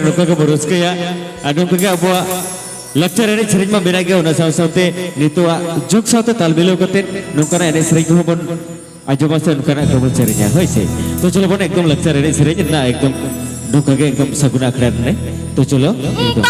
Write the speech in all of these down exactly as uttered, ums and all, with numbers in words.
ᱱᱚᱝᱠᱟ ᱜᱮᱵᱚᱱ ᱨᱟᱹᱥᱠᱟᱹᱭᱟ᱾ ᱟᱨ ᱱᱚᱝᱠᱟ ᱜᱮ ᱟᱵᱚᱣᱟᱜ ᱞᱟᱠᱪᱟᱨ ᱮᱱᱮᱡ ᱥᱮᱨᱮᱧ ᱢᱟ ᱢᱮᱱᱟᱜ ᱜᱮᱭᱟ, ᱚᱱᱟ ᱥᱟᱶ ᱥᱟᱶᱛᱮ ᱱᱤᱛᱚᱜᱟᱜ ᱡᱩᱜᱽ ᱥᱟᱶᱛᱮ ᱛᱟᱞ ᱢᱤᱞᱟᱹᱣ ᱠᱟᱛᱮ ᱱᱚᱝᱠᱟᱱᱟᱜ ᱮᱱᱮᱡ ᱥᱮᱨᱮᱧ ᱠᱚᱦᱚᱸ ᱵᱚᱱ ᱟᱸᱡᱚᱢᱟ ᱥᱮ ᱚᱱᱠᱟᱱᱟᱜ ᱠᱚᱵᱚᱱ ᱥᱮᱨᱮᱧᱟ, ᱦᱳᱭ ᱥᱮ᱾ ᱛᱚ ᱪᱚᱞᱚ ᱵᱚᱱ ᱮᱠᱫᱚᱢ ᱞᱟᱠᱪᱟᱨ ᱮᱱᱮᱡ ᱥᱮᱨᱮᱧ ᱨᱮᱱᱟᱜ ᱮᱠᱫᱚᱢ ᱱᱚᱝᱠᱟ ᱜᱮ ᱮᱠᱫᱚᱢ ᱥᱟᱹᱜᱩᱱ ᱟᱠᱷᱲᱟ ᱨᱮ᱾ ᱛᱚ ᱪᱚᱞᱚ ᱮᱠᱫᱚᱢ᱾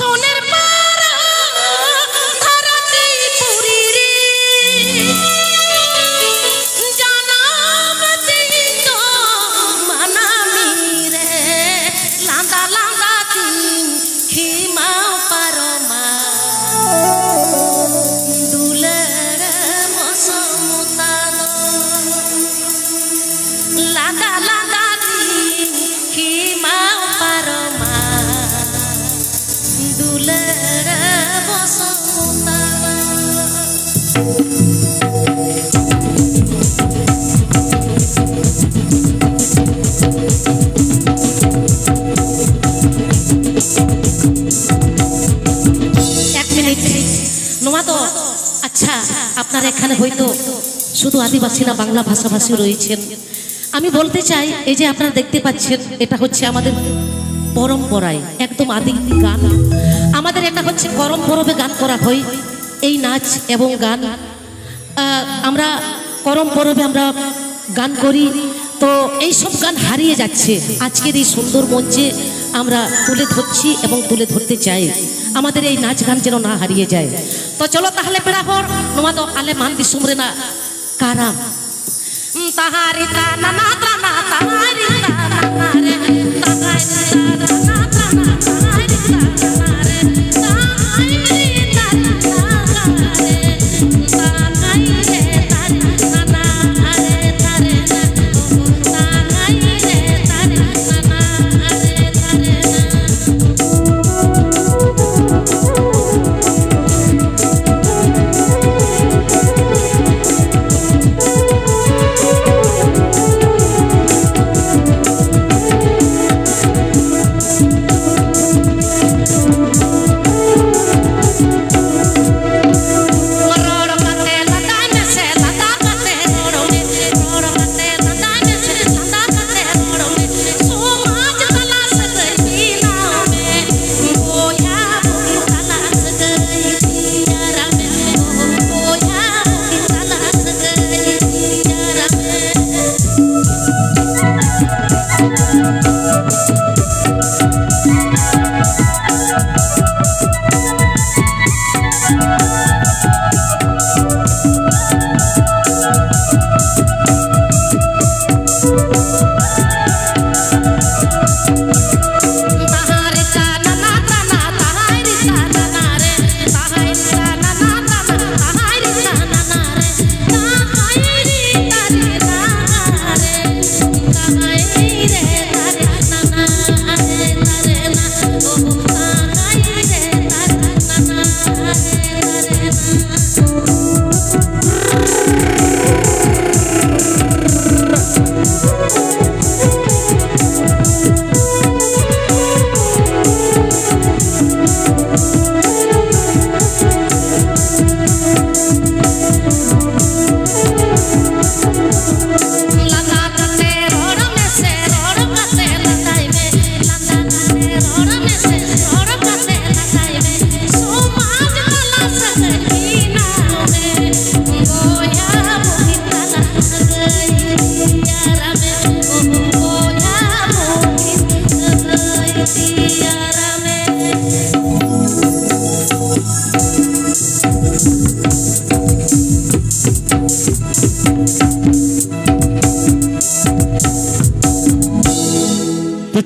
ᱥᱚᱱᱮᱨ ᱯᱟᱨᱚ ᱫᱷᱟᱨᱟᱛᱤ ᱯᱩᱨᱤ ᱨᱮ ᱡᱟᱱᱟᱢ ᱛᱤᱧ ᱫᱚ ᱢᱟᱱᱟᱢᱤ ᱨᱮ ᱞᱟᱸᱫᱟ ᱞᱟᱸᱫᱟ ᱛᱤᱧ ᱠᱷᱤᱢᱟᱣ ᱯᱟᱨᱚᱢᱟ᱾ ᱫᱩᱞᱟᱹᱲ ᱢᱚᱥᱚᱢ ᱛᱟᱞᱚ ᱞᱟᱸᱫᱟ ᱞᱟᱸᱫᱟ ᱛᱤᱧ ᱠᱷᱤᱢᱟᱣ ᱯᱟᱨᱚᱢᱟ᱾ ᱫᱩᱞᱟᱹᱲ ᱵᱚᱥᱚᱱᱛᱟ᱾ ᱮᱠ ᱢᱤᱱᱤᱴ, ᱱᱚᱣᱟ ᱫᱚ, ᱟᱪᱪᱷᱟ, আপনারা এখানে হয়তো শুধু আদিবাসী না, বাংলা ভাষাভাষী রয়েছেন। আমি বলতে চাই, এই যে আপনারা দেখতে পাচ্ছেন, এটা হচ্ছে আমাদের পরম্পরায় একদম আদি গান। আমাদের এটা হচ্ছে করম পরবে গান করা হয়, এই নাচ এবং গান। আহ, আমরা করম পরবে আমরা গান করি, তো এই সব গান হারিয়ে যাচ্ছে। আজকের এই সুন্দর মঞ্চে আমরা তুলে ধরছি এবং তুলে ধরতে চাই, আমাদের এই নাচ গান যেন না হারিয়ে যায়। তো চলো তাহলে বেড়া হর, ᱱᱚᱣᱟ ᱫᱚ ᱟᱞᱮ ᱢᱟᱱ ᱫᱤᱥᱚᱢ ᱨᱮᱱᱟᱜ ᱠᱟᱨᱟᱢ᱾ ᱛᱟᱦᱟᱨᱤ ᱛᱟᱱᱟᱱᱟ ᱛᱟᱱᱟ ᱛᱟᱦᱟᱨᱤ ᱛᱟᱱᱟᱱᱟ ᱨᱮ ᱛᱟᱦᱟᱨᱤ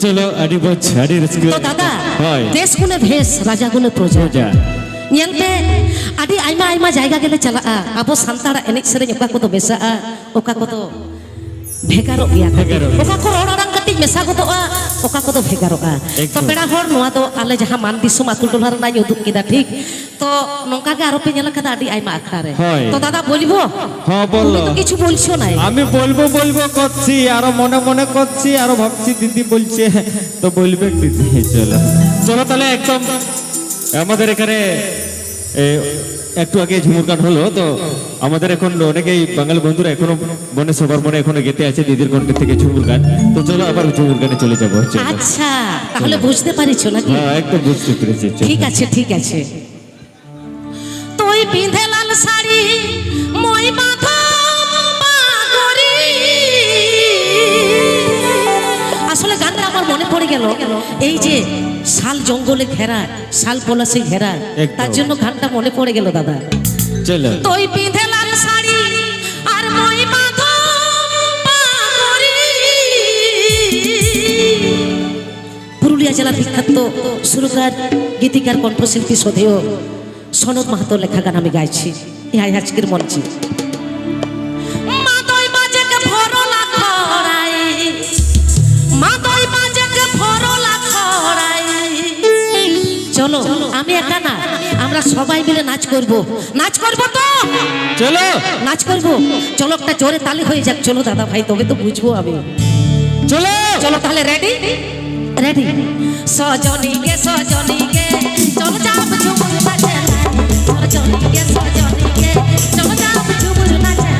ᱪᱚᱞᱚ, ᱟᱹᱰᱤ ᱢᱚᱡᱽ, ᱟᱹᱰᱤ ᱨᱟᱹᱥᱠᱟᱹ᱾ ᱛᱚ ᱫᱟᱫᱟ, ᱦᱳᱭ᱾ ᱫᱮᱥ ᱜᱩᱱᱮ ᱵᱷᱮᱥ, ᱨᱟᱡᱟ ᱜᱩᱱᱮ ᱯᱨᱚᱡᱟ᱾ ᱯᱨᱚᱡᱟ᱾ ᱧᱮᱞ ᱯᱮ, ᱟᱹᱰᱤ ᱟᱭᱢᱟ ᱟᱭᱢᱟ ᱡᱟᱭᱜᱟ ᱜᱮᱞᱮ ᱪᱟᱞᱟᱜᱼᱟ᱾ ᱟᱵᱚ ᱥᱟᱱᱛᱟᱲᱟᱜ ᱮᱱᱮᱡ ᱥᱮᱨᱮᱧ ᱚᱠᱟ ᱠᱚᱫᱚ ᱢᱮᱥᱟᱜᱼᱟ, ᱚᱠᱟ ᱠᱚᱫᱚ ᱵᱷᱮᱜᱟᱨᱚᱜ ᱜᱮᱭᱟ ᱠᱟᱹᱴᱤᱡ᱾ ᱵᱷᱮᱜᱟᱨᱚᱜ ᱜᱮᱭᱟ᱾ ᱚᱠᱟ ᱠᱚ ᱨᱚᱲ ᱟᱲᱟᱝ ᱠᱟᱹᱴᱤᱡ ᱢᱮᱥᱟ ᱜᱚᱫᱚᱜᱼᱟ, ᱚᱠᱟ ᱠᱚᱫᱚ ᱵᱷᱮᱜᱟᱨᱚᱜᱼᱟ᱾ ᱛᱚ ᱮᱠᱫᱚᱢ᱾ ᱯᱮᱲᱟ ᱦᱚᱲ, ᱱᱚᱣᱟ ᱫᱚ ᱟᱞᱮ ᱡᱟᱦᱟᱸ ᱢᱟᱱ ᱫᱤᱥᱚᱢ ᱟᱹᱛᱩ ᱴᱚᱞᱟ ᱨᱮᱱᱟᱜ ᱤᱧ ᱩᱫᱩᱜ ᱠᱮᱫᱟ, ᱴᱷᱤᱠ? ᱛᱚ ᱱᱚᱝᱠᱟ ᱜᱮ ᱟᱨᱚ ᱯᱮ ᱧᱮᱞ ᱟᱠᱟᱫᱟ ᱟᱹᱰᱤ ᱟᱭᱢᱟ ᱟᱠᱷᱲᱟ ᱨᱮ᱾ ᱦᱳᱭ᱾ তো দাদা বলবো? হ্যাঁ, বলো। তুমি তো কিছু বলছো না। আমি বলবো বলবো করছি, আরো মনে মনে করছি, আরো ভাবছি দিদি বলছে, তো বলবে দিদি। চলো, চলো তাহলে একদম আমাদের এখানে এ, একটু আগে ঝুমুর গান হলো, তো আমাদের এখন অনেকেই বাঙালি বন্ধুরা এখনো মনে, সবার মনে এখনো গেঁথে আছে দিদির কণ্ঠ থেকে ঝুমুর গান। তো চলো আবার ঝুমুর গানে চলে যাবো। চলো। আচ্ছা, তাহলে চলো। বুঝতে পারছো নাকি? হ্যাঁ, একদম বুঝতে পেরেছি। চলো। ঠিক আছে, ঠিক আছে। তুই পিঁধে লাল শাড়ি, মই বাঁধো বাগরি। আসলে গানটা আমার মনে পড়ে গেল, এই যে শাল জঙ্গলে ঘেরা, শাল পলাশে ঘেরা, একদম। তার জন্য গানটা মনে পড়ে গেল দাদা। চলো। তুই পিঁধে লাল শাড়ি আর মই বাঁধো পাগড়ি। পুরুলিয়া জেলার বিখ্যাত সুরকার, গীতিকার, কণ্ঠশিল্পী শ্রদ্ধেয় সনৎ মাহাতো লেখা গান আমি গাইছি এই আজকের মঞ্চে। মাদই বাজেক ভরলা খরাই, মাদই বাজেক ভরলা খরাই। চলো, আমি একা না, আমরা সবাই মিলে নাচ করব। নাচ করব তো? চলো। নাচ করব। চলো, একটা জোরে তালি হয়ে যাক। চলো দাদা ভাই, তবে তো বুঝবো আমি। চলো। চলো তাহলে, রেডি? রেডি। সজনী গে, সজনী গে, চল যাব ঝুমুর নাচে। সজনী গে, সজনী গে, চল যাব ঝুমুর নাচে।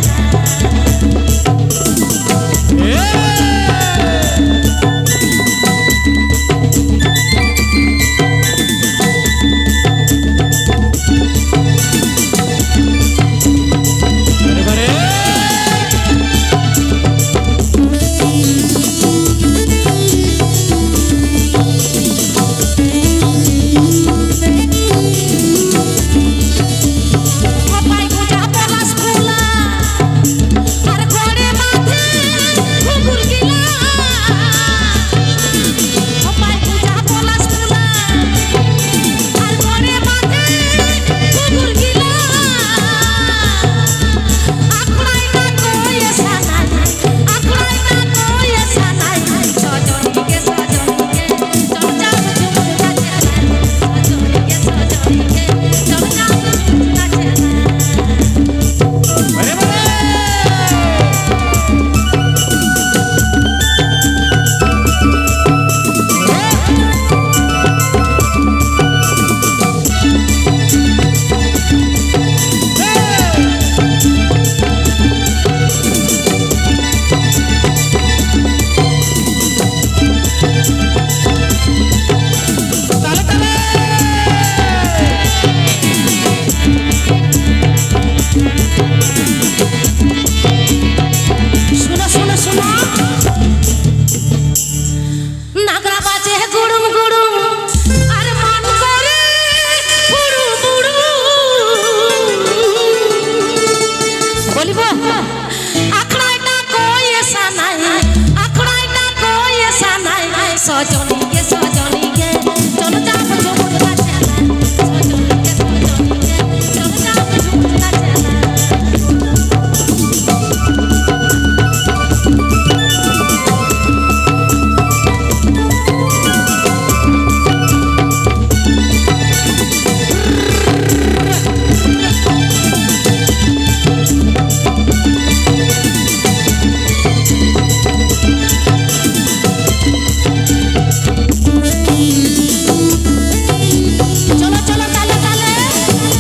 ᱪᱚᱞᱚ, ᱪᱚᱞᱚ, ᱛᱟᱦᱞᱮ, ᱛᱟᱦᱞᱮ᱾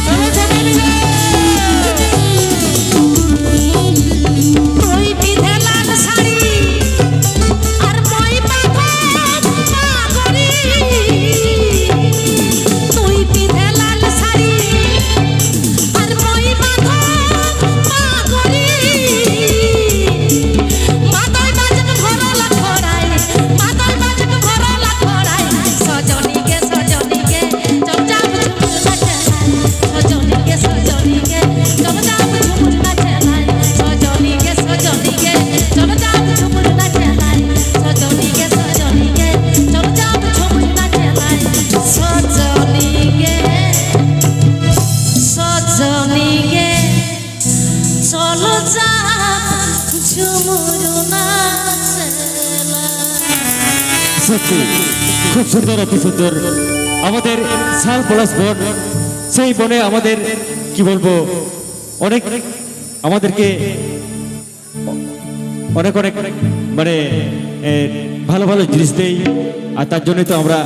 ᱪᱚᱞᱚ, ᱪᱚᱞᱚ, ᱱᱤᱡᱮ᱾ ᱛᱩᱭ ᱯᱤᱫᱷᱮ ᱞᱟᱞ ᱥᱟᱹᱲᱤ ᱟᱨ ᱢᱚᱭ ᱢᱟᱫᱷᱚᱢ ᱯᱟᱜᱚᱲᱤ᱾ ᱛᱩᱭ ᱯᱤᱫᱷᱮ ᱞᱟᱞ ᱥᱟᱹᱲᱤ ᱟᱨ ᱢᱚᱭ ᱢᱟᱫᱷᱚᱢ ᱯᱟᱜᱚᱲᱤ᱾ ᱢᱟᱫᱚᱭ ᱵᱟᱡᱮ ᱵᱷᱚᱨᱚᱞ ᱠᱷᱚᱲᱟᱭ, ᱢᱟᱫᱚᱭ ᱵᱟᱡᱮ ᱵᱷᱚᱨᱚᱞ ᱠᱷᱚᱲᱟᱭ, ᱥᱚᱡᱚᱱᱤ ᱜᱮ, ᱥᱚᱡᱚᱱᱤ ᱜᱮ, ᱪᱚᱢᱪᱟᱢ ᱪᱩᱢᱩᱨ ᱱᱟᱪᱮᱱᱟᱭ, ᱥᱚᱡᱚᱱᱤ ᱜᱮ, ᱥᱚᱡᱚᱱᱤ ᱜᱮ, ᱪᱚᱢᱪᱟᱢ ᱪᱩᱢᱩᱨ ᱱᱟᱪᱮᱱᱟᱭ, ᱥᱚᱡᱚᱱᱤ ᱜᱮ, ᱥᱚᱡᱚᱱᱤ ᱜᱮ, ᱪᱚᱢᱪᱟᱢ ᱪᱩᱢᱩᱨ ᱱᱟᱪᱮᱱᱟᱭ, ᱥᱚᱡᱚᱱᱤ ᱜᱮ, ᱥᱚᱡᱚᱱᱤ ᱜᱮ, ᱪᱚᱢᱪᱟᱢ ᱪᱩᱢᱩᱨ ᱱᱟᱪᱮᱱᱟᱭ, ᱥᱚᱡᱚᱱᱤ ᱜᱮ, ᱥᱚᱡᱚᱱᱤ ᱜᱮ, ᱪᱚᱞᱚ ᱪᱟᱞ ᱡᱷᱩᱢᱩᱨ ᱱᱟᱪᱮᱱᱟᱭ। সত্যি খুব সুন্দর, অতি সুন্দর। আমাদের সাল পলাশ বন, সেই বনে আমাদের, কি বলবো, অনেক, আমাদেরকে অনেক অনেক, মানে, এ, ভালো ভালো জিনিস দেয়। আর তার জন্য তো আমরা,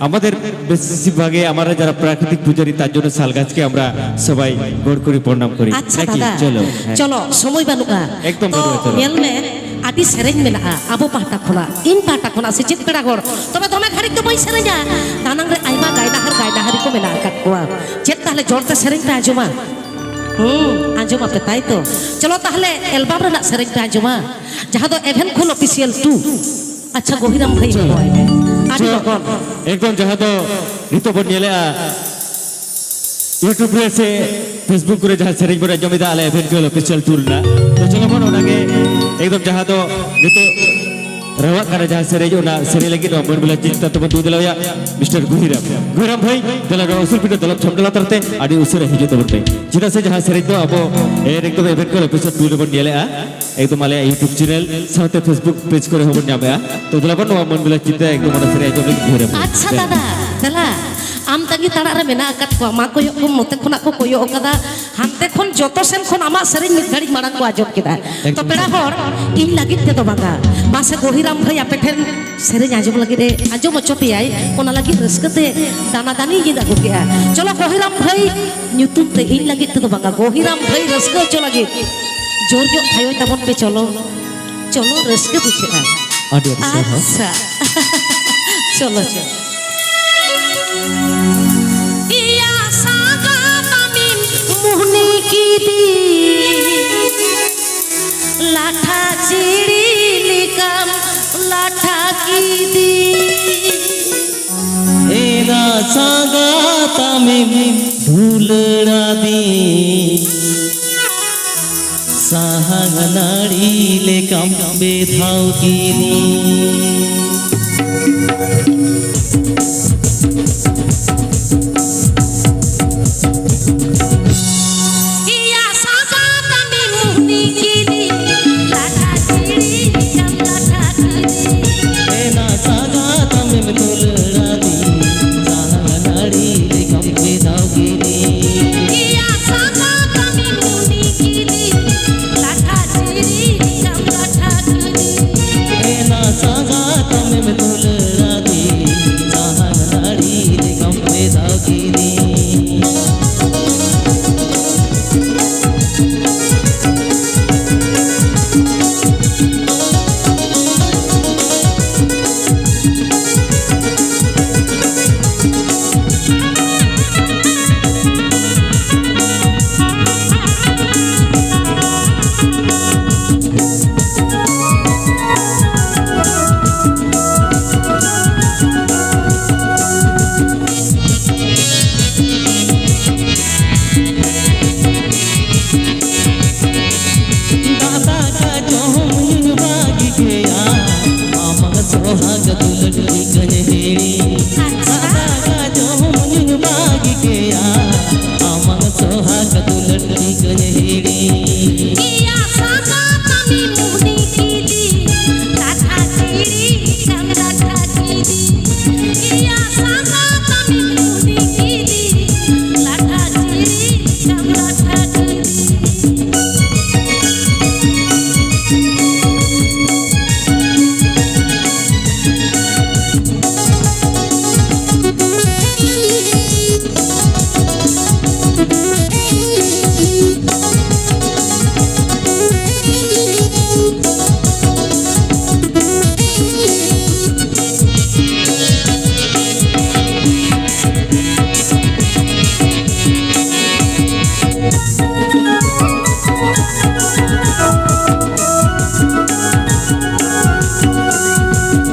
আমাদের বেশিরভাগে আমরা যারা প্রাকৃতিক পূজারী, তার জন্য শাল গাছকে আমরা সবাই গড় করে প্রণাম করি। আচ্ছা নাকি? দাদা, চলো, হ্যাঁ। চলো, সময় বানুগᱼᱟ। একদম তো বানুগᱼᱟ, চলো। ᱧᱮᱞ ᱢᱮ, ᱟᱹᱰᱤ ᱥᱮᱨᱮᱧ ᱢᱮᱱᱟᱜᱼᱟ ᱟᱵᱚ ᱯᱟᱦᱴᱟ ᱠᱷᱚᱱᱟᱜ, ᱤᱧ ᱯᱟᱦᱴᱟ ᱠᱷᱚᱱᱟᱜ ᱥᱮ ᱪᱮᱫ ᱯᱮᱲᱟ ᱦᱚᱲ, ᱛᱚᱵᱮ ᱫᱚᱢᱮ ᱜᱷᱟᱹᱲᱤᱡ ᱫᱚ ᱵᱟᱹᱧ ᱥᱮᱨᱮᱧᱟ᱾ ᱫᱟᱱᱟᱝ ᱨᱮ ᱟᱭᱢᱟ ᱜᱟᱭᱱᱟᱦᱟᱨ ᱜᱟᱭᱱᱟᱦᱟᱨᱤ ᱠᱚ ᱢᱮᱱᱟᱜ ᱟᱠᱟᱫ ᱠᱚᱣᱟ᱾ ᱪᱮᱫ ᱛᱟᱦᱞᱮ ᱡᱳᱨ ᱛᱮ ᱥᱮᱨᱮᱧ ᱯᱮ ᱟᱸᱡᱚᱢᱟ? ᱦᱩᱸ, ᱟᱸᱡᱚᱢ ᱟᱯᱮ, ᱛᱟᱭ ᱛᱚ? ᱪᱚᱞᱚ ᱛᱟᱦᱞᱮ ᱮᱞᱵᱟᱢ ᱨᱮᱱᱟᱜ ᱥᱮᱨᱮᱧ ᱯᱮ ᱟᱸᱡᱚᱢᱟ, ᱡᱟᱦᱟᱸ ᱫᱚ ᱮᱵᱷᱮᱱ ᱠᱷᱚᱱ ᱚᱯᱷᱤᱥᱤᱭᱟᱞ ᱴᱩ᱾ ᱟᱪᱪᱷᱟ, ᱜᱚᱦᱤᱨᱟᱢ ᱵᱷᱟᱹᱭ, ᱪᱚᱞᱚ᱾ ᱱᱚᱜᱼᱚᱭ ᱟᱹᱰᱤ ᱪᱚᱞᱚ᱾ ᱞᱚᱜᱚᱱ᱾ ᱮᱠᱫᱚᱢ ᱡᱟᱦᱟᱸ ᱫᱚ ᱱᱤᱛᱚᱜ ᱵᱚᱱ ᱧᱮᱞᱮᱜᱼᱟ, YouTube ᱨᱮ ᱥᱮ Facebook ᱨᱮ ᱡᱟᱦᱟᱸ ᱥᱮᱨᱮᱧ ᱵᱚᱱ ᱟᱸᱡᱚᱢ ᱮᱫᱟ, ᱟᱞᱮ ᱮᱵᱷᱮᱱ ᱠᱷᱚᱱ ᱚᱯᱷᱤᱥᱤᱭᱟᱞ ᱴᱩ ᱨᱮᱱᱟᱜ᱾ ᱛᱚ ᱪᱚᱞᱚ ᱵᱚᱱ ᱚᱱᱟᱜᱮ ᱮᱠᱫᱚᱢ ᱡᱟᱦᱟᱸ ᱫᱚ ᱱᱤᱛᱚᱜ ᱨᱟᱣᱟᱜ ᱠᱟᱱᱟ ᱡᱟᱦᱟᱸ ᱥᱮᱨᱮᱧ, ᱚᱱᱟ ᱥᱮᱨᱮᱧ ᱞᱟᱹᱜᱤᱫ ᱱᱚᱣᱟ ᱢᱟᱹᱱ ᱵᱤᱞᱟ ᱪᱤᱛᱟᱹ ᱛᱮᱵᱚᱱ ᱫᱩ ᱫᱮᱞᱟᱣᱭᱟ ᱢᱤᱥᱴᱟᱨ ᱜᱩᱦᱤᱨᱟᱢ᱾ ᱜᱩᱦᱤᱨᱟᱢ ᱵᱷᱟᱹᱭ, ᱫᱮᱞᱟ ᱱᱚᱣᱟ ᱩᱥᱩᱞ ᱯᱤᱸᱰᱟᱹ ᱫᱚᱞᱚᱵ ᱪᱷᱟᱢᱰᱟ ᱞᱟᱛᱟᱨ ᱛᱮ ᱟᱹᱰᱤ ᱩᱥᱟᱹᱨᱟ ᱦᱤᱡᱩᱜ ᱛᱟᱵᱚᱱ ᱯᱮ᱾ ᱪᱮᱫᱟᱜ ᱥᱮ ᱡᱟᱦᱟᱸ ᱥᱮᱨᱮᱧ ᱫᱚ ᱟᱵᱚ, ᱮ, ᱮᱠᱫᱚᱢ ᱮᱵᱷᱮᱱ ᱠᱚᱞ episode two ᱨᱮᱵᱚᱱ ᱧᱮᱞᱮᱜᱼᱟ, ᱮᱠᱫᱚᱢ ᱟᱞᱮᱭᱟᱜ YouTube channel ᱥᱟᱶᱛᱮ Facebook page ᱠᱚᱨᱮ ᱦᱚᱸᱵᱚᱱ ᱧᱟᱢᱮᱜᱼᱟ᱾ ᱛᱚ ᱫᱮᱞᱟ ᱵᱚᱱ ᱱᱚᱣᱟ ᱢᱟᱹᱱ ᱵᱤᱞᱟ ᱪᱤᱛᱟᱹ ᱮᱠᱫᱚᱢ ᱚᱱᱟ ᱥᱮᱨᱮᱧ ᱟᱸᱡᱚᱢ ᱞᱟᱹᱜᱤᱫ ᱜᱩᱦᱤᱨᱟᱢ ᱵᱷᱟᱹᱭ᱾ ᱟᱪᱪᱷᱟ ᱫᱮᱞᱟ᱾ ᱫᱟᱫᱟ, ᱫᱮᱞᱟ, ᱟᱢ ᱛᱟᱺᱜᱤ ᱛᱟᱲᱟᱜ ᱨᱮ ᱢᱮᱱᱟᱜ ᱟᱠᱟᱫ ᱠᱚᱣᱟ, ᱢᱟ ᱠᱚᱭᱚᱜ ᱠᱚᱢ, ᱱᱚᱛᱮ ᱠᱷᱚᱱᱟᱜ ᱠᱚ ᱠᱚᱭᱚᱜ ᱟᱠᱟᱫᱟ, ᱦᱟᱱᱛᱮ ᱠᱷᱚᱱ ᱡᱚᱛᱚ ᱥᱮᱱ ᱠᱷᱚᱱ ᱟᱢᱟᱜ ᱥᱮᱨᱮᱧ ᱢᱤᱫ ᱜᱷᱟᱹᱲᱤᱡ ᱢᱟᱲᱟᱝ ᱠᱚ ᱟᱸᱡᱚᱢ ᱠᱮᱫᱟ᱾ ᱛᱚ ᱮᱠᱫᱚᱢ ᱯᱮᱲᱟ ᱥᱟᱹᱨᱤ᱾ ᱦᱚᱲ, ᱤᱧ ᱞᱟᱹᱜᱤᱫ ᱛᱮᱫᱚ ᱵᱟᱝᱟ, ᱢᱟᱥᱮ ᱜᱚᱦᱤᱨᱟᱢ ᱵᱷᱟᱹᱭ ᱟᱯᱮ ᱴᱷᱮᱱ ᱥᱮᱨᱮᱧ ᱟᱸᱡᱚᱢ ᱞᱟᱹᱜᱤᱫ ᱮ ᱟᱸᱡᱚᱢ ᱦᱚᱪᱚ ᱯᱮᱭᱟᱭ, ᱚᱱᱟ ᱞᱟᱹᱜᱤᱫ ᱨᱟᱹᱥᱠᱟᱹ ᱛᱮ ᱫᱟᱱᱟ ᱫᱟᱱᱤ ᱜᱤᱧ ᱟᱹᱜᱩ ᱠᱮᱜᱼᱟ᱾ ᱪᱚᱞᱚ ᱜᱚᱦᱤᱨᱟᱢ ᱵᱷᱟᱹᱭ ᱧᱩᱛᱩᱢ ᱛᱮ, ᱤᱧ ᱞᱟᱹᱜᱤᱫ ᱛᱮᱫᱚ ᱵᱟᱝᱟ, ᱜᱚᱦᱤᱨᱟᱢ ᱵᱷᱟᱹᱭ ᱨᱟᱹᱥᱠᱟᱹ ᱦᱚᱪᱚ ᱞᱟᱹᱜᱤᱫ ᱡᱳᱨ ᱧᱚᱜ ᱛᱷᱟᱭᱚᱭ ᱛᱟᱵᱚᱱ ᱯᱮ᱾ ᱪᱚᱞᱚ, ᱪᱚᱞᱚ, ᱨᱟᱹᱥᱠᱟᱹ ᱵᱩᱡᱷᱟᱹᱜᱼᱟ᱾ ᱟᱹᱰᱤ ᱟᱹᱰᱤ ᱥᱟᱨᱦᱟᱣ᱾ ᱟᱪᱪᱷᱟ᱾ ᱪᱚᱞᱚ, ᱪᱚᱞᱚ᱾ ᱮᱭᱟ ᱥᱟᱸᱜᱟᱛ ᱟᱢᱤᱢ ᱢᱩᱦᱱᱤ ᱠᱤᱫᱤ, ᱞᱟᱴᱷᱟ ᱪᱤᱲᱤ ᱞᱮᱠᱟᱢ ᱞᱟᱴᱷᱟ ᱠᱤᱫᱤ᱾ ᱮᱱᱟ ᱥᱟᱸᱜᱟᱛ ᱟᱢᱮᱢ ᱫᱩᱞᱟᱹᱲᱟᱫᱤ, ᱥᱟᱦᱟᱝ ᱱᱟᱹᱲᱤ ᱞᱮᱠᱟᱢ ᱵᱮᱫᱷᱟᱣ ᱠᱤᱫᱤ᱾ ᱮᱭᱟ ᱥᱟᱸᱜᱟᱛ ᱟᱢᱮᱢ ᱢᱩᱦᱱᱤ ᱠᱤᱫᱤ, ᱞᱟᱴᱷᱟ ᱪᱤᱲᱤ ᱞᱮᱠᱟᱢ ᱞᱟᱴᱷᱟ ᱠᱤᱫᱤ᱾ ᱮᱱᱟ ᱥᱟᱸᱜᱟᱛ ᱟᱢᱮᱢ ᱫᱩᱞᱟᱹᱲᱟᱫᱤ, ᱥᱟᱦᱟᱝ ᱱᱟᱹᱲᱤ ᱞᱮᱠᱟᱢ ᱵᱮᱫᱷᱟᱣ ᱠᱤᱫᱤ᱾ ᱮᱭᱟ ᱥᱟᱸᱜᱟᱛ ᱟᱢᱮᱢ ᱢᱩᱦᱱᱤ ᱠᱤᱫᱤ, ᱞᱟᱴᱷᱟ ᱪᱤᱲᱤ ᱞᱮᱠᱟᱢ ᱞᱟᱴᱷᱟ ᱠᱤᱫᱤ᱾ ᱮᱱᱟ ᱥᱟᱸᱜᱟᱛ ᱟᱢᱮᱢ ᱤᱭᱟ ᱥᱟᱸᱜᱟ ᱛᱟᱢᱤᱢ ᱩᱱᱤ ᱠᱤᱫᱤ, ᱞᱟᱴᱷᱟ ᱪᱤᱲᱤ ᱠᱟᱢ ᱞᱟᱴᱷᱟ ᱠᱤᱫᱤ᱾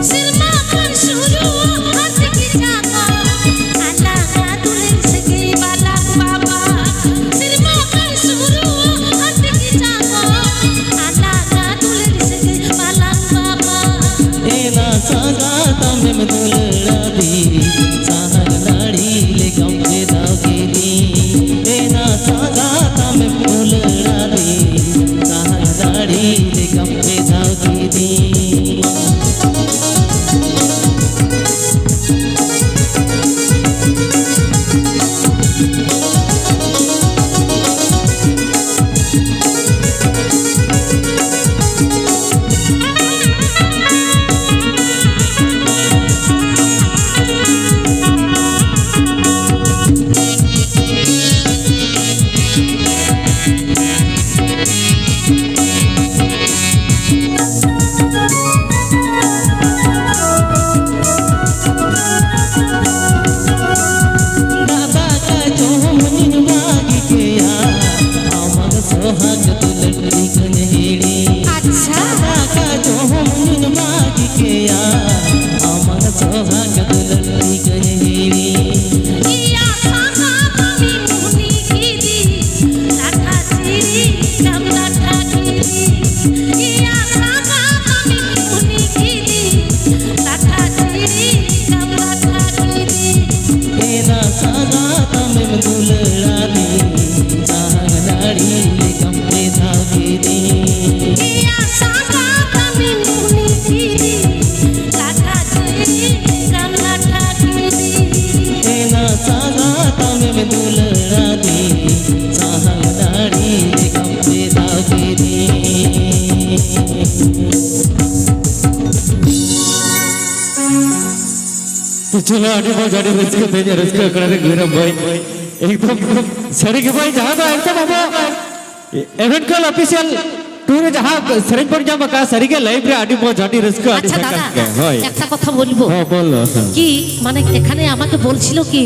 ᱥᱮᱨᱢᱟ ᱠᱷᱚᱱ ᱥᱩᱨᱩ ᱦᱟᱹᱥᱤ ᱠᱤᱪᱟ ᱠᱚ, ᱟᱞᱟᱜᱟ ᱫᱩᱞᱟᱹᱲ ᱥᱟᱹᱜᱟᱹᱭ ᱵᱟᱞᱟ ᱵᱟᱵᱟ᱾ ᱥᱮᱨᱢᱟ ᱠᱷᱚᱱ ᱥᱩᱨᱩ ᱦᱟᱹᱥᱤ ᱠᱤᱪᱟ ᱠᱚ, ᱟᱞᱟᱜᱟ ᱫᱩᱞᱟᱹᱲ ᱥᱟᱹᱜᱟᱹᱭ ᱵᱟᱞᱟ ᱵᱟᱵᱟ᱾ ᱮᱱᱟ ᱥᱟᱸᱜᱟ ᱛᱟᱢᱮᱢ ᱫᱩᱞᱟᱹᱲᱟᱫᱤ, ᱥᱟᱦᱟᱱ ᱱᱟᱹᱲᱤ ᱞᱮᱠᱟᱢ ᱵᱮᱱᱟᱣ ᱠᱤᱫᱤᱧ᱾ ᱮᱱᱟ ᱥᱟᱸᱜᱟ ᱛᱟᱢᱮᱢ ᱫᱩᱞᱟᱹᱲᱟᱫᱤ, ᱥᱟᱦᱟᱱ ᱱᱟᱹᱲᱤ ᱞᱮᱠᱟᱢ ᱵᱮᱱᱟᱣ ᱠᱤᱫᱤᱧ᱾ ᱫᱟᱠᱟ ᱡᱚᱢ ᱧᱩᱧ ᱵᱟᱹᱜᱤ ᱠᱮᱭᱟ, ᱟᱢᱟᱜ ᱥᱚᱦᱟᱜ ᱫᱩᱞᱟᱹᱲ ᱴᱷᱤᱠᱟᱹᱧ ᱦᱤᱲᱤᱧ᱾ ᱟᱪᱪᱷᱟ᱾ ᱫᱟᱠᱟ ᱡᱚᱢ ᱧᱩᱧ ᱵᱟᱹᱜᱤ ᱠᱮᱭᱟ, ᱟᱢᱟᱜ ᱥᱚᱦᱟᱜ ᱫᱩᱞᱟᱹᱲ ᱴᱷᱤᱠᱟᱹᱧ ᱦᱤᱲᱤᱧ᱾ ᱤᱭᱟ ᱥᱟᱸᱜᱟ ᱛᱟᱢᱤᱢ ᱩᱱᱤ ᱠᱤᱫᱤ, ᱞᱟᱴᱷᱟ ᱪᱤᱲᱤ ᱠᱟᱢ ᱞᱟᱴᱷᱟ ᱠᱤᱫᱤ᱾ ᱤᱭᱟ ᱥᱟᱸᱜᱟ ᱛᱟᱢᱤᱢ ᱩᱱᱤ ᱠᱤᱫᱤ, ᱞᱟᱴᱷᱟ ᱪᱤᱲᱤ ᱠᱟᱢ ᱞᱟᱴᱷᱟ ᱠᱤᱫᱤ᱾ ᱮᱱᱟ ᱥᱟᱸᱜᱟ ᱛᱟᱢᱮᱢ ᱫᱩᱞᱟᱹᱲᱟᱫᱤ, ᱥᱟᱦᱟᱱ ᱱᱟᱹᱲᱤ ᱞᱮᱠᱟᱢ ᱵᱮᱱᱟᱣ ᱠᱤᱫᱤᱧ᱾ ᱤᱭᱟ ᱥᱟᱸᱜᱟ ᱛᱟᱢᱤᱢ ᱩᱱᱤ ᱠᱤᱫᱤ, ᱞᱟᱴᱷᱟ ᱪᱤᱲᱤ ᱠᱟᱢ ᱞᱟᱴᱷᱟ ᱛᱚ ᱪᱚᱞᱚ, ᱟᱹᱰᱤ ᱢᱚᱡᱽ, ᱟᱹᱰᱤ ᱨᱟᱹᱥᱠᱟᱹ ᱛᱮᱦᱮᱧ ᱨᱟᱹᱥᱠᱟᱹ ᱟᱠᱷᱲᱟ ᱨᱮ ᱜᱩᱭᱨᱟᱢ ᱵᱷᱟᱭ᱾ ᱮᱠᱫᱚᱢ ᱥᱟᱹᱨᱤ ᱜᱮ ᱵᱷᱟᱭ, ᱡᱟᱦᱟᱸ ᱫᱚ ᱮᱠᱫᱚᱢ ᱟᱵᱚ ᱮᱵᱷᱮᱱᱠᱟᱞ ᱚᱯᱷᱤᱥᱤᱭᱟᱞ ᱴᱩᱨ ᱨᱮ ᱡᱟᱦᱟᱸ ᱥᱮᱨᱮᱧ ᱵᱚᱱ ᱧᱟᱢ ᱟᱠᱟᱫ, ᱥᱟᱹᱨᱤ ᱜᱮ ᱞᱟᱭᱤᱵᱷ ᱨᱮ ᱟᱹᱰᱤ ᱢᱚᱡᱽ, ᱟᱹᱰᱤ ᱨᱟᱹᱥᱠᱟᱹ, ᱟᱹᱰᱤ আচ্ছা ঝাকাস দাদা, ᱜᱮ᱾ ᱦᱳᱭ᱾ একটা কথা বলবো। হ্যাঁ, বলো। কি, মানে, এখানে আমাকে বলছিল কি,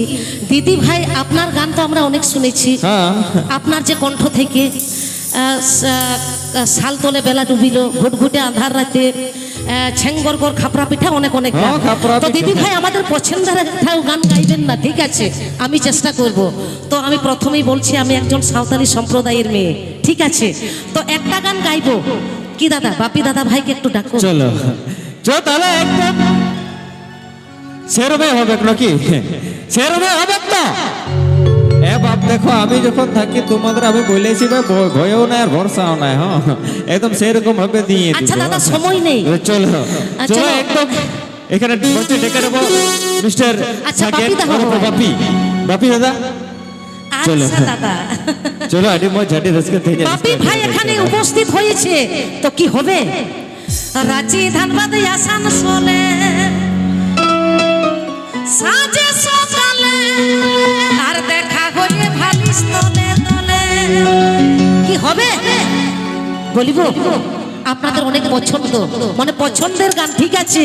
দিদি ভাই আপনার গান তো আমরা অনেক শুনেছি। হ্যাঁ। আপনার যে কণ্ঠ থেকে, আহ, স-, আহ, সাল তোলে বেলা ডুবিল, ঘুটঘুটে আধার রাতে, আহ, ছেঙ্গর গর খাপরা পিঠা, অনেক অনেক হ্যাঁ, গান। খাপরা তো পিঠা। দিদি ভাই, আমাদের পছন্দের একটা গান গাইবেন না, ঠিক আছে? আমি চেষ্টা করব। তো আমি প্রথমেই বলছি, আমি একজন সাঁওতালি সম্প্রদায়ের মেয়ে, ঠিক আছে? তো একটা গান গাইবো। কি দাদা, বাপি দাদা ভাইকে একটু ডাকো। চলো, চলো তাহলে একদম সেরমে হবে নাকি? সেরমে হবে তো? এ বাপ, দেখো, আমি যখন থাকি তোমাদের, আমি বলেছি ভাই, ভ-, ভয়ও নাই আর ভরসাও নাই, হ্যাঁ। একদম সেরকম ভাবে দিয়ে দিব। আচ্ছা দাদা, সময় নেই। চলো, আচ্ছা, চলো, চলো। একদম এখানে মঞ্চে ডেকে নেবো মিস্টার আচ্ছা, বাপি দা, বাপি, বাপি দাদা। চলো। আচ্ছা দাদা। চলো, আরে মা, ঝাঁটি রসকে থেকে বাপি ভাই এখানে উপস্থিত হয়েছে, তো কি হবে? রাঁচি, ধানবাদ, আসানসোলে, সাজে সকালে, আর দেখা হয়ে ভালিস তলে তলে। কি হবে? বলিব, আপনাদের অনেক পছন্দ, মানে, পছন্দের গান, ঠিক আছে?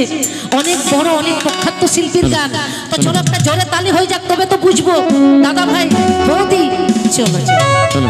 অনেক বড়, অনেক প্রখ্যাত শিল্পীর গান। তো চলো, একটা জোরে তালি হয়ে যাক, তবে তো বুঝবো। দাদা ভাই, বৌদি, চলো, চলো। চলো।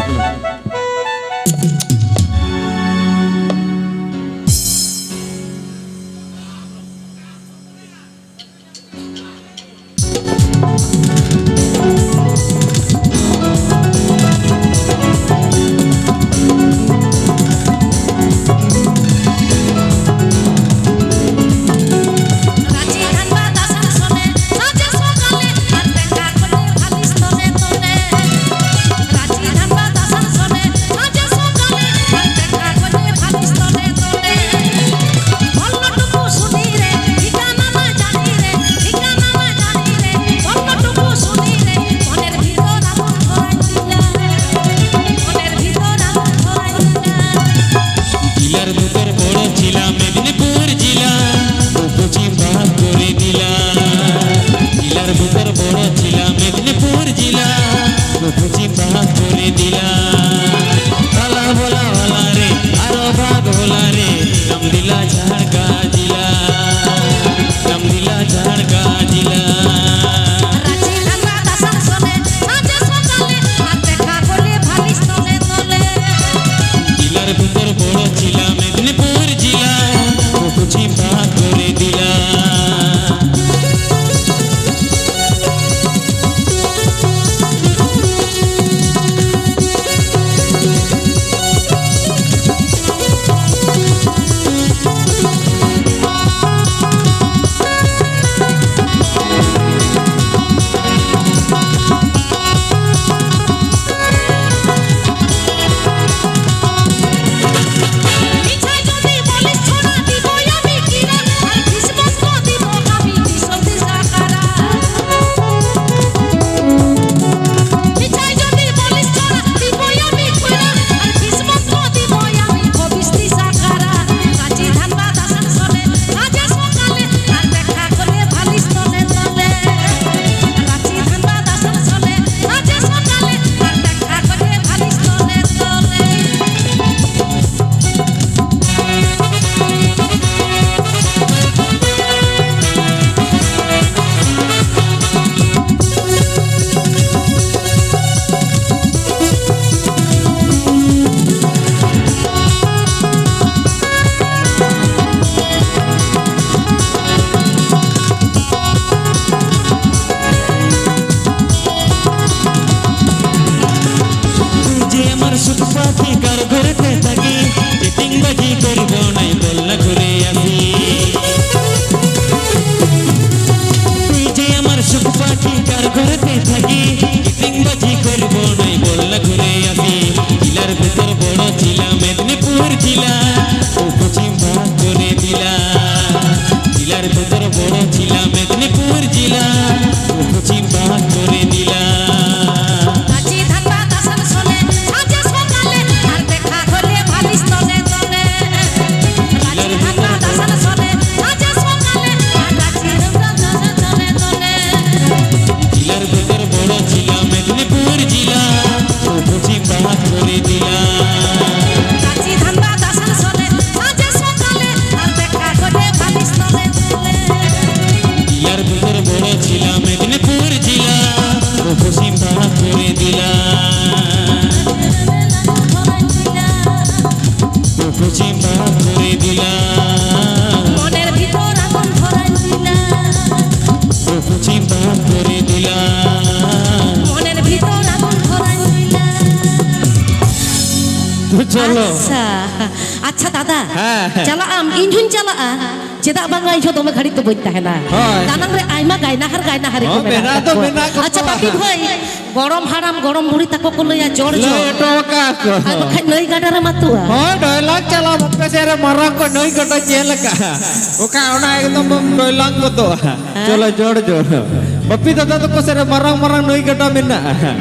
ᱢᱚᱱᱮᱨ ᱵᱷᱤᱛᱚᱨ ᱟᱜᱩᱱ ᱫᱷᱚᱨᱟᱧ ᱫᱩᱞᱟ᱾ ᱛᱚ ᱪᱚᱞᱚ᱾ ᱟᱪᱪᱷᱟ, ᱟᱪᱪᱷᱟ ᱫᱟᱫᱟ, ᱦᱮᱸ, ᱦᱮᱸ᱾ ᱪᱟᱞᱟᱜ ᱟᱢ? ᱤᱧ ᱦᱚᱧ ᱪᱟᱞᱟᱜᱼᱟ᱾ ᱪᱮᱫᱟᱜ ᱵᱟᱝᱟ, ᱤᱧ ᱦᱚᱸ ᱫᱚᱢᱮ ᱜᱷᱟᱹᱲᱤᱡ ᱫᱚ ᱵᱟᱹᱧ ᱛᱟᱦᱮᱱᱟ᱾ ᱦᱳᱭ᱾ ᱫᱟᱱᱟᱝ ᱨᱮ ᱟᱭᱢᱟ ᱜᱟᱭᱱᱟᱦᱟᱨ ᱜᱟᱭᱱᱟᱦᱟᱨᱤ ᱠᱚ ᱦᱚᱸ, ᱢᱮᱱᱟᱜ ᱢᱮᱱᱟᱜ ᱫᱚ ᱟᱠᱟᱫ ᱠᱚᱣᱟ᱾ ᱢᱮᱱᱟᱜ ᱠᱚ ᱟᱪᱪᱷᱟ, ᱠᱚᱣᱟ᱾ ᱵᱟᱯᱤ ᱵᱷᱟᱹᱭ, ᱜᱚᱲᱚᱢ ᱦᱟᱲᱟᱢ ᱜᱚᱲᱚᱢ ᱵᱩᱲᱦᱤ ᱛᱟᱠᱚ ᱠᱚ ᱞᱟᱹᱭᱟ, "ᱡᱚᱲ ᱞᱟᱹᱭ ᱡᱚᱲ᱾ ᱦᱚᱴᱚ ᱟᱠᱟᱫ ᱠᱚ᱾ ᱟᱨ ᱵᱟᱠᱷᱟᱡ ᱱᱟᱹᱭ ᱜᱟᱰᱟ ᱨᱮ ᱢᱟᱛᱩᱜᱼᱟ᱾" ᱦᱳᱭ, ᱰᱚᱭᱞᱟᱝ ᱪᱟᱞᱟᱣ, ᱵᱟᱯᱮ ᱥᱮᱫ ᱨᱮ ᱢᱟᱨᱟᱝ ᱠᱚ ᱱᱟᱹᱭ ᱜᱟᱰᱟ ᱧᱮᱞ ᱟᱠᱟᱫᱼᱟ᱾ ᱚᱠᱟ ᱚᱱᱟ ᱮᱠᱫᱚᱢ ᱵᱚᱱ ᱰᱚᱭᱞᱟᱝ ᱜᱚᱫᱚᱜᱼᱟ᱾ ᱦᱮᱸ? ᱪᱚᱞᱚ, ᱡᱚᱲ ᱡᱚᱲ᱾ ᱵᱟᱯᱤ ᱫᱟᱫᱟ ᱛᱟᱠᱚ ᱥᱮᱫ ᱨᱮ ᱢᱟᱨᱟᱝ ᱢᱟᱨᱟᱝ ᱱᱟᱹᱭ ᱜᱟᱰᱟ ᱢᱮᱱᱟᱜᱼᱟ᱾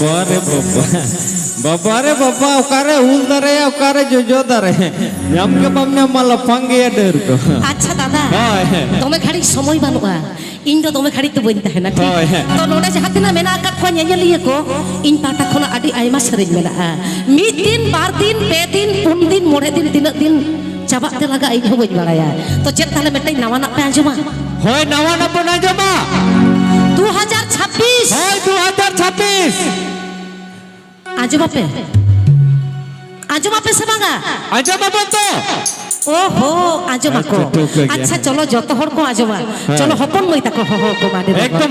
ᱵᱟᱵᱟ ᱨᱮ ᱵᱟᱵᱟ, ᱵᱟᱵᱟ ᱨᱮ ᱵᱟᱵᱟ, ᱚᱠᱟᱨᱮ ᱩᱞ ᱫᱟᱨᱮ, ᱚᱠᱟᱨᱮ ᱡᱚᱡᱚ ᱫᱟᱨᱮ, ᱧᱟᱢ ᱜᱮ ᱵᱟᱢ ᱧᱟᱢᱟ, ᱞᱟᱯᱷᱟᱝ ᱜᱮᱭᱟ ᱰᱟᱹᱨ ᱠᱚ᱾ ᱟᱪᱪᱷᱟ ᱫᱟᱫᱟ, ᱦᱳᱭ᱾ ᱫᱚᱢᱮ ᱜᱷᱟᱹᱲᱤᱡ ᱥᱚᱢᱚᱭ ᱵᱟᱹᱱᱩᱜᱼᱟ, ᱤᱧ ᱫᱚ ᱫᱚᱢᱮ ᱜᱷᱟᱹᱲᱤᱡ ᱫᱚ ᱵᱟᱹᱧ ᱛᱟᱦᱮᱱᱟ, ᱴᱷᱤᱠ? ᱦᱳᱭ, ᱦᱮᱸ᱾ ᱛᱚ, ᱱᱚᱰᱮ ᱡᱟᱦᱟᱸ ᱛᱤᱱᱟᱹᱜ ᱢᱮᱱᱟᱜ ᱟᱠᱟᱫ ᱠᱚᱣᱟ ᱧᱮᱧᱮᱞᱤᱭᱟᱹ ᱠᱚ, ᱤᱧ ᱯᱟᱦᱴᱟ ᱠᱷᱚᱱᱟᱜ ᱟᱹᱰᱤ ᱟᱭᱢᱟ ᱥᱮᱨᱮᱧ ᱢᱮᱱᱟᱜᱼᱟ᱾ ᱢᱤᱫ ᱫᱤᱱ, ᱵᱟᱨ ᱫᱤᱱ, ᱯᱮ ᱫᱤᱱ, ᱯᱩᱱ ᱫᱤᱱ, ᱢᱚᱬᱮ ᱫᱤᱱ, ᱛᱤᱱᱟᱹᱜ ᱫᱤᱱ ᱪᱟᱵᱟᱜ ᱛᱮ ᱞᱟᱜᱟᱜᱼᱟ, ᱤᱧ ᱦᱚᱸ ᱵᱟᱹᱧ ᱵᱟᱲᱟᱭᱟ᱾ ᱛᱚ, ᱪᱮᱫ ᱛᱟᱦᱞᱮ ᱢᱤᱫᱴᱮᱱ ᱱᱟᱣᱟᱱᱟᱜ ᱯᱮ ᱟᱸᱡᱚᱢᱟ? ᱦᱳᱭ, ᱱᱟᱣᱟᱱᱟᱜ ᱵᱚᱱ ᱟᱸᱡᱚᱢᱟ᱾ ᱫᱩ ᱦᱟᱡᱟᱨ ᱪᱷᱟᱵᱵᱤᱥ᱾ ᱦᱳᱭ, ᱫᱩ ᱦᱟᱡᱟᱨ ᱪᱷᱟᱵᱵᱤᱥ᱾ ᱟᱸᱡᱚᱢᱟᱯᱮ? ᱟᱸᱡᱚᱢᱟᱯᱮ ᱥᱮ ᱵᱟᱝᱟ? ᱟᱸᱡᱚᱢᱟᱵᱚᱱ ᱛᱚ᱾ ᱳᱦᱳ, ᱟᱸᱡᱚᱢᱟᱠᱚ᱾ ᱟᱪᱪᱷᱟ, ᱴᱷᱤᱠ ᱜᱮᱭᱟ᱾ ᱟᱪᱪᱷᱟ, ᱪᱚᱞᱚ, ᱡᱚᱛᱚ ᱦᱚᱲ ᱠᱚ ᱟᱸᱡᱚᱢᱟ᱾ ᱦᱮᱸ᱾ ᱪᱚᱞᱚ, ᱦᱚᱯᱚᱱ ᱢᱟᱹᱭ ᱛᱟᱠᱚ ᱦᱚᱦᱚ ᱠᱚᱢᱟ, ᱫᱮᱞᱟ᱾ ᱮᱠᱫᱚᱢ᱾